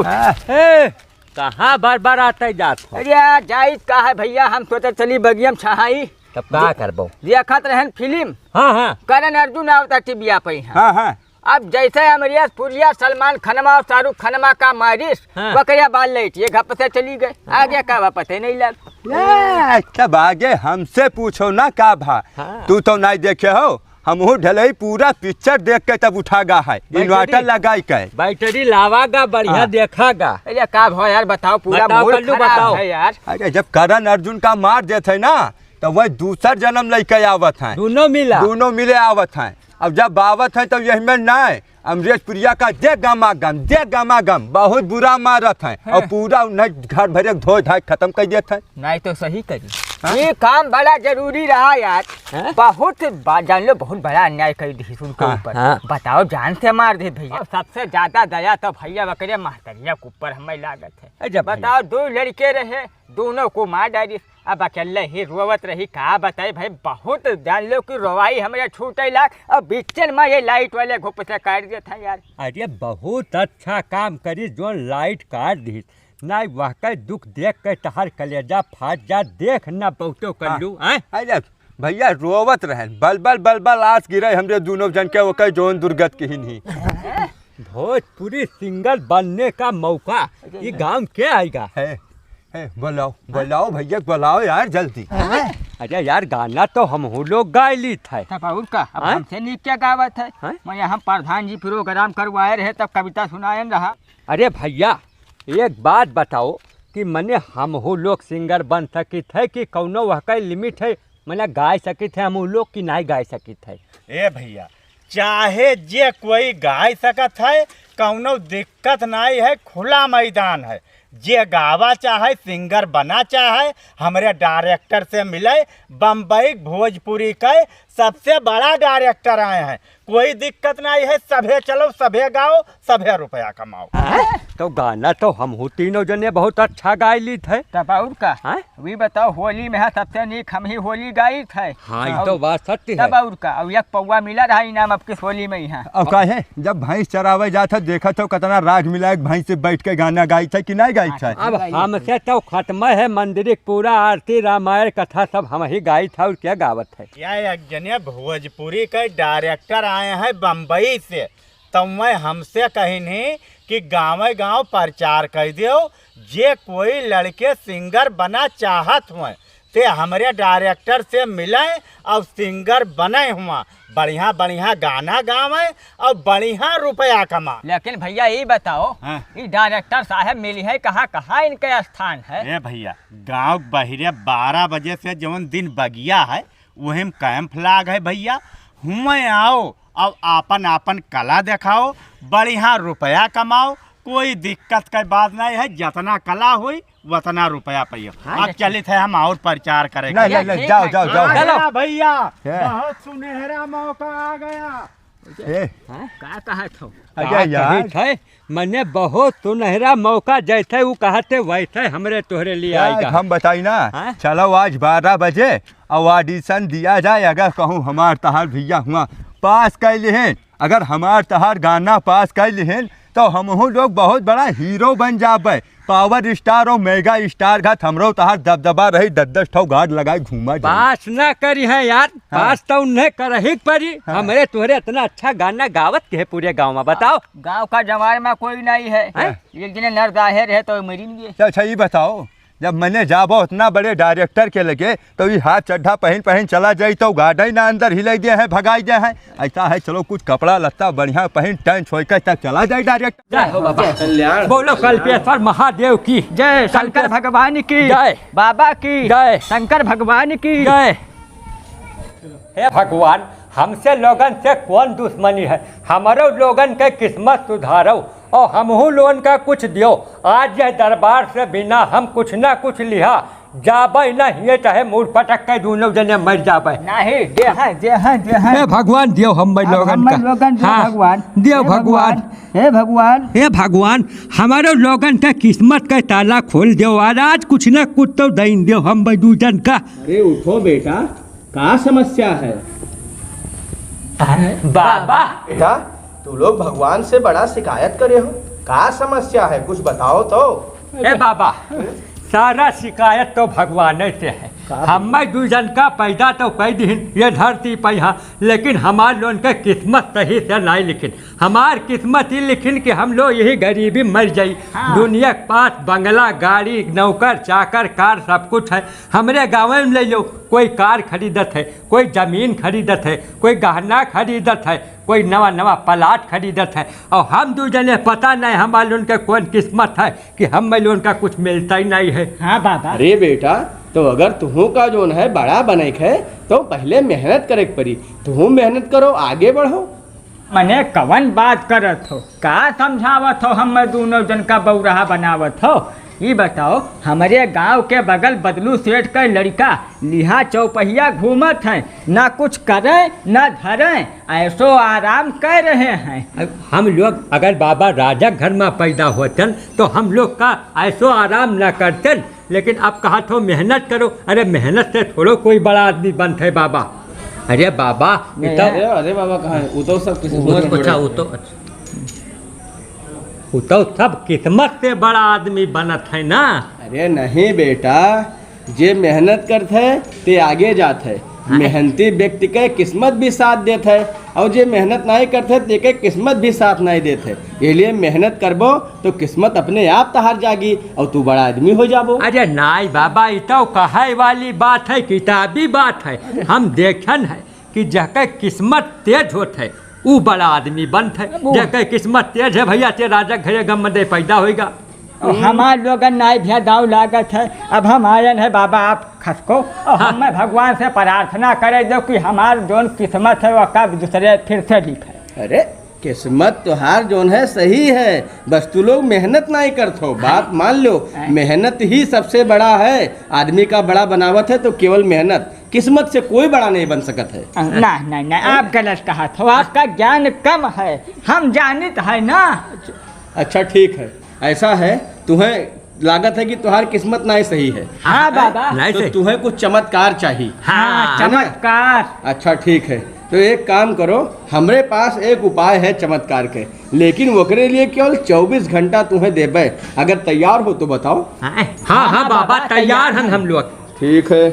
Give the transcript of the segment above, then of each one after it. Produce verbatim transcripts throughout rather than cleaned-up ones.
हाँ। ए, कहाँ बार बार आते जात हो? अरे यार, जाइत का है भइया, हम सोचे चली बगिया में छहाई। तब का करबो? देखत रहन फिल्म। हाँ, हाँ। करण अर्जुन आवता टीवीया पे यहाँ। हाँ, हाँ। अब जैसे अमरीश पुरिया, सलमान खनमा और शाहरुख खनमा का मारिस, हाँ। वकरिया बाल लाइट ये घप से चली गए। आगे का बा पते नहीं लग। ए, तब आगे हमसे पूछो ना का भा। हाँ। तू तो नहीं देखे हो, हमहू ढलई पूरा पिक्चर देख के तब उठा गा है, बैटरी, इन्वर्टर लगाई के। बैटरी लावा गा, बढ़िया हाँ। देखा गा। अरे का भा यार, बताओ, पूरा बताओ, मूड कल्लू, खराब बताओ। है यार। अरे जब करण अर्जुन का मार देत है ना, तो वह दूसर जन्म लेके आवत है। दोनों मिला। दोनों मिले आवत है। अब जब आवत है तो यही में ना है, अमरीश पुरिया का दे गमा गम, दे गमा गम, बहुत बुरा मारत है। हाँ। और पूरा उन्हें घर भरे धोए धाए खत्म कर देत है। नहीं तो सही करी। हाँ? ये काम बड़ा जरूरी रहा यार। हाँ? बहुत बा-, जान लो, बहुत बड़ा अन्याय कर दी उनके हाँ, ऊपर। हाँ। बताओ, जान से मार दे भइया। और सबसे ज्यादा दया तो भइया वकरे महतरिया के ऊपर हमें लागत है। ए, जब भइया। बताओ, दो लड़के रहे, दोनों को मार डाली। अब अकेले ही रोवत रही, का बताई भाई, बहुत जान लो कि रोवाई हमरे छूटे लाग। अब बीचन में ये लाइट वाले घुप से काट देत है यार। अरे बहुत अच्छा काम करी, जो लाइट काट दी। नहीं, वह के दुख देख के तहार कलेजा फाट जा, देख न बहुतो कल्लू, हाँ। हैं? अरे भइया रोवत रहन, बलबल बलबल आस गिरे हमरे दोनों जन के, ओकर जौन दुर्गत किहिन ही। भोजपुरी सिंगर बनने का मौका, ये गाँव के आएगा? है, है, बुलाओ, बुलाओ भइया, बुलाओ यार जल्दी। अरे यार, गाना तो हमहू लोग गाय ली थे। तब और का, अब हैं? हमसे नीक क्या गावत है? हैं? मैं यहाँ प्रधान जी प्रोग्राम करवाए रहे, तब कविता सुनायन रहा। अरे भइया, एक बात बताओ कि मने हमहू लोग सिंगर बन सकित है कि कौनो वह का लिमिट है? मने गाय सकित है हमहू लोग कि नाहीं गाय सकित है? ए भइया, चाहे जे कोई गाय सकत है, कौनो दिक्कत नाहीं है, खुला मैदान है। जे गावा चाहे, सिंगर बना चाहे, हमरे डायरेक्टर से मिले, बम्बई भोजपुरी के सबसे बड़ा डायरेक्टर आए हैं। कोई दिक्कत नाहीं है, सभे चलो, सभे गाओ, सभे रुपया कमाओ। हैं? तो गाना तो हमहू तीनों जने बहुत अच्छा गाय ली थे। तब और का? हैं? वी बताओ, होली में है सबसे नीक हम ही होली गाई थे। हाँ, ये और तो बात सत्य है। तब और का? अब एक पौवा मिला रहा इनाम अब किस होली में यहाँ। अब काहे? जब भैंस चरावे जात है, देखत हो कितना राग मिला है, भैंस से बैठ के गाना गाई थे कि नहीं गाई थे? अब हमसे तो खत्म है मंदिर पूरा आरती रामायण कथा सब हम ही गाई था और क्या गावत है? या एक जने भोजपुरी के डायरेक्टर आए हैं बम्बई से, तो मैं हमसे कहिन ही कि गाँवे गाँव प्रचार कर दियो, जे कोई लड़के सिंगर बना चाहत हुए, ते हमरे डायरेक्टर से मिले और सिंगर बने हुआ, बढ़िया बढ़िया गाना गावे और बढ़िया रुपया कमा। लेकिन भइया, ई बताओ, हाँ। ई डायरेक्टर साहब मिली है कहाँ, कहाँ इनके स्थान है? ए भइया, गाँव बहिरे बारह बजे से जौन दिन बगिया है, वही में कैंप लाग है भइया, हुए आओ और आपन आपन कला देखाओ, बढ़िया रुपया कमाओ, कोई दिक्कत के बात नहीं है, जितना कला हुई उतना रुपया पाइयो। हाँ, अब चलित है हम और प्रचार करें। नहीं, नहीं, नहीं, जाओ, जाओ, जाओ। आ गया भइया, क्या? बहुत सुनहरा मौका आ गया। ए। हाँ? का कहत हो? अरे का यार। कहित है, मने बहुत सुनहरा मौका जैसे उ कहते वैसे हमरे तोहरे लिए यार, आएगा। हम बताई ना, हाँ? चलो आज बारह बजे और audition दिया जाए, अगर कहूँ हमार तहार भइया हुआ पास कर लिहेन, अगर हमार तहार गाना पास कर लिहेन, तो हमहू लोग बहुत बड़ा हीरो बन जाबे, पावर स्टार और मेगा स्टार घात हमरो तहार दबदबा रही, दस दस ठो गार्ड लगाए घूमा जाए। पास ना करी है यार, हाँ। पास तो उन्हें करही के पड़ी। हाँ। हमरे तोहरे इतना अच्छा गाना गावत के है पूरे गाँव में, बताओ। गाँव का जवार में कोई नहीं है। हैं? एक जने नर जाहिर है तो मरी नहीं है। अच्छा, अच्छा, ये बताओ, जब मने जाबो उतना बड़े डायरेक्टर के लगे, तो ये हाफ चड्ढा पहन पहन चला जाई, तो गार्ड ही ना अंदर हिलाई दे हैं, भगाई दे हैं। ऐसा है, चलो कुछ कपड़ा लत्ता बढ़िया पहन, टैंच होई के तब चला जाए डायरेक्टर। जय हो बाबा। कल्याण। बोलो कल्पेश्वर महादेव की। जय शंकर कल्पेश- भगवान की। जय। बाबा की। जय। शंकर भगवान की। जय। हे भगवान, हमसे लोगन से कौन दुश्मनी है? हमरो लोगन के किस्मत सुधारो और हमहू लोगन का कुछ दियो। आज यह दरबार से बिना हम कुछ ना कुछ लिहा जाबे नहीं, ये चाहे मूड़ पटक के दोनों जने मर जाबे। नहीं, दे हैं, दे हैं, दे हैं। हे भगवान, दियो हम भाई अब लोगन हम का। लोगन दियो हाँ, भगवान। दियो हे भगवान। भगवान, हे भगवान। हे भगवान, हमारो लोगन के किस्मत के ताला खोल दियो, और आज कुछ ना कुछ तो दइन दियो हम भाई दू जन का। अरे उठो बेटा, का समस्या है? बाबा। बेटा, तू लोग भगवान से बड़ा शिकायत करे हो। का समस्या है, कुछ बताओ तो। ए बाबा, सारा शिकायत तो भगवाने से है। का? हम्मे दुइ जन का पैदा तो कइ दिहिन ये धरती पै, हाँ, लेकिन हमार लोगन के किस्मत सही से नाहीं लिखिन। हमार किस्मत ई लिखिन कि हम लोग यही गरीबी मर जाई। हाँ। दुनिया के पास बंगला, गाड़ी, नौकर, चाकर, कार सब कुछ है। हमरे गाँव में ले लो, कोई कार खरीदत है, कोई जमीन खरीदत है, कोई गहना खरीदत है, कोई नवा नवा प्लाट खरीदत है, और हम दुइ जने पता नहीं हमार लोगन के कौन किस्मत है कि हम्मे लोगन का कुछ मिलता ही नहीं है। हाँ बाबा। अरे बेटा, तो अगर तुहूँ का जौन है बड़ा बने के है, तो पहले मेहनत करे के पड़ी। तुहूँ मेहनत करो, आगे बढ़ो। मने कवन बात करत हो? का समझावत हो? हम्मे दुनों जन का बौरहा बनावत हो? ई बताओ, हमरे गाँव के बगल बदलू सेठ के लड़िका लिहा चौपहिया घूमत हैं, ना कुछ करें ना धरें, ऐसो आराम कर रहे हैं। अब हम लोग अगर बाबा राजा के घर में पैदा होतन तो हम लोग का ऐसो आराम ना करतन, लेकिन अब कहत हो मेहनत करो। अरे मेहनत से थोड़ो कोई बड़ा आदमी बनत है बाबा। अरे बाबा, नहीं, इतना अरे, अरे बाबा कहाँ है? वो तो सब किसी वो तो, अच्छा, वो तो, अच्छा। वो तो सब किस्मत से बड़ा आदमी बनत है ना। अरे नहीं बेटा, जे मेहनत करत है, ते आगे जात है। हाँ। मेहनती व्यक्ति के किस्मत भी साथ देत है, और जे मेहनत नाहीं करत है, तेके किस्मत भी साथ नाहीं देत है। ये लिए मेहनत करबो, तो किस्मत अपने आप तहार जागी, और तू बड़ा आदमी हो जाबो। अरे नाहीं बाबा, ई तो कहै वाली बात है, किताबी बात है। हम देखन है कि जेके किस्मत तेज होत है, ऊ बड़ा आदमी बनत है। अब वो जेके किस्मत तेज है भैया, ते राजा के घरे गम दे पैदा होइगा। अब हमार लोगन नाहीं भैया दाँव लागत है। अब हम आयन है बाबा, आप खसको, और हाँ। हमें भगवान से प्रार्थना करे दो कि हमार जौन किस्मत है, वो कब दूसरे फिर से लिखे। अरे, किस्मत तोहार जौन है सही है, बस तू लोग मेहनत नाहीं करत हो। बात हाँ। मान लो, हाँ। मेहनत ही सबसे बड़ा है। आदमी का बड़ा बनावत है तो केवल मेहनत। किस्मत से कोई बड़ा नहीं बन सकत है। अ, ना, ना, ना, आप गलत कहत हो, आपका ज्ञान कम है, हम जानित है ना। अच्छा, ठीक है, ऐसा है, तुहें लागत है कि तुहार किस्मत नाहीं सही है। हाँ, बाबा। नाहीं तो सही। तुहें कुछ चमत्कार चाहिए। हाँ, है ना? चमत्कार। अच्छा, ठीक है, तो एक काम करो, हमरे पास एक उपाय है चमत्कार के, लेकिन ओकरे लिए केवल चउबीस घंटा तुहें देबे। अगर तैयार हो तो बताओ। हाँ, हाँ, हाँ, हाँ, बाबा, बाबा, तैयार तैयार हन हैं। हम लोग। ठीक है,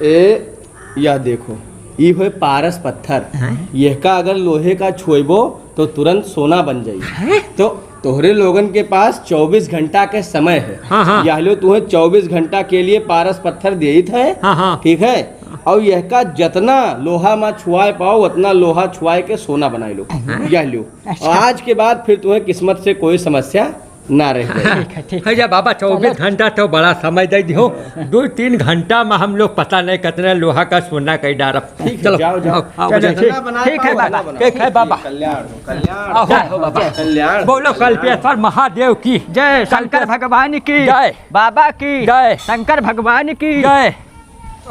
ए, यह देखो, ई होय पारस पत्थर। हैं? यहका अगर लोहे का छुएबो, तो तुरंत सोना बन जाई। हैं? तो तोहरे लोगन के पास चउबीस घंटा के समय है। हाँ, हाँ। यह लो, तुहें चउबीस घंटा के लिए पारस पत्थर देइत है। हाँ, हाँ। ठीक है? और यहका जतना लोहा मा छुआए पाओ, उतना लोहा छुआए के सोना बनाए लो। हैं? यह लो। अच्छा। और आज के बाद फिर तुहें किस्मत से कोई समस्या ना रह जाए। ठीक है, ठीक है। जा बाबा, चउबीस चलो। घंटा तो बड़ा समय दे दिहो। दुइ तीन घंटा मा हम लोग पता नहीं कितना लोहा का सोना कइ डारब। ठीक है, चलो, जाओ, जाओ। आओ, आओ, चलो, चलो। ठीक, जितना बनाए ठीक है पाओ, बाबा, उतना बनाओ। ठीक है बाबा। कल्याण हो, कल्याण आओ, हो। आओ बाबा। कल्याण हो, कल्याण। बोलो कल्पेश्वर महादेव की। जय शंकर कल्पेश- भगवान की। जय। बाबा की। जय। शंकर भगवान की। जय।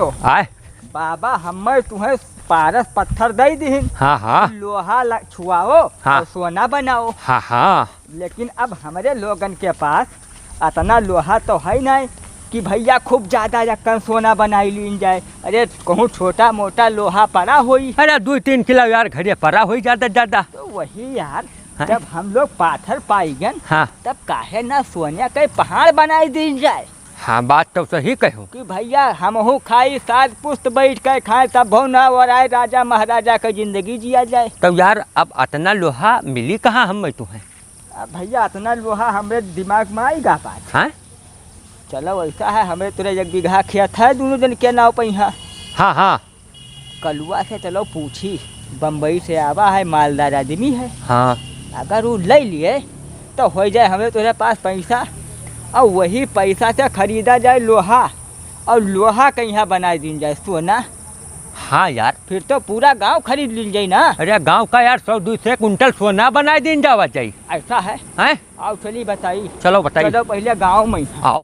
ओ। आए। बाबा, हमें तुहें पारस पत्थर दइ दिहिन। हाँ, हाँ। लोहा ल-, छुआओ हाँ। और सोना बनाओ। हाँ, हाँ। लेकिन अब हमरे लोगन के पास अतना लोहा तो है नहीं कि भैया खूब ज्यादा रकम सोना बनाई लीन जाए। अरे, कहूँ छोटा मोटा लोहा पड़ा होई। अरे, दुइ तीन किलो यार घरे पड़ा होई ज्यादा ज्यादा। तो वही यार, हैं? जब हम लोग पाथर पाई गन, हाँ। तब काहे ना सोने के पहाड़ बनाई दीन जाए? हाँ, बात तो सही कहो। कि भैया, हमहू खाई, सात पुस्त बैठ के खाए, तब भौ ना ओराए, राजा महाराजा के जिंदगी जिया जाए। तब यार, अब अतना लोहा मिली कहाँ हम तुहें? अब भैया, अतना लोहा हमरे दिमाग में आई गा बात। हाँ? चलो, ऐसा है, हमरे तोरे एक बीघा खेत है, दुनों जन के नाव पे यहाँ। हाँ, हाँ। कलुआ से चलो पूछी, बम्बई से आवा है, मालदार आदमी है। हाँ। अगर उ ले लिए तो हो जाए हमरे तोरे पास पैसा, और वही पैसा से खरीदा जाए लोहा, और लोहा के यहाँ बनाए दीन जाए सोना। हाँ यार। फिर तो पूरा गांव खरीद लीन जाए ना। अरे गांव का यार सौ दो सौ कुंटल सोना बनाए दीन जावा जाए। ऐसा है? हैं? आओ चली बताई। चलो बताई। चलो पहले गांव में। आओ।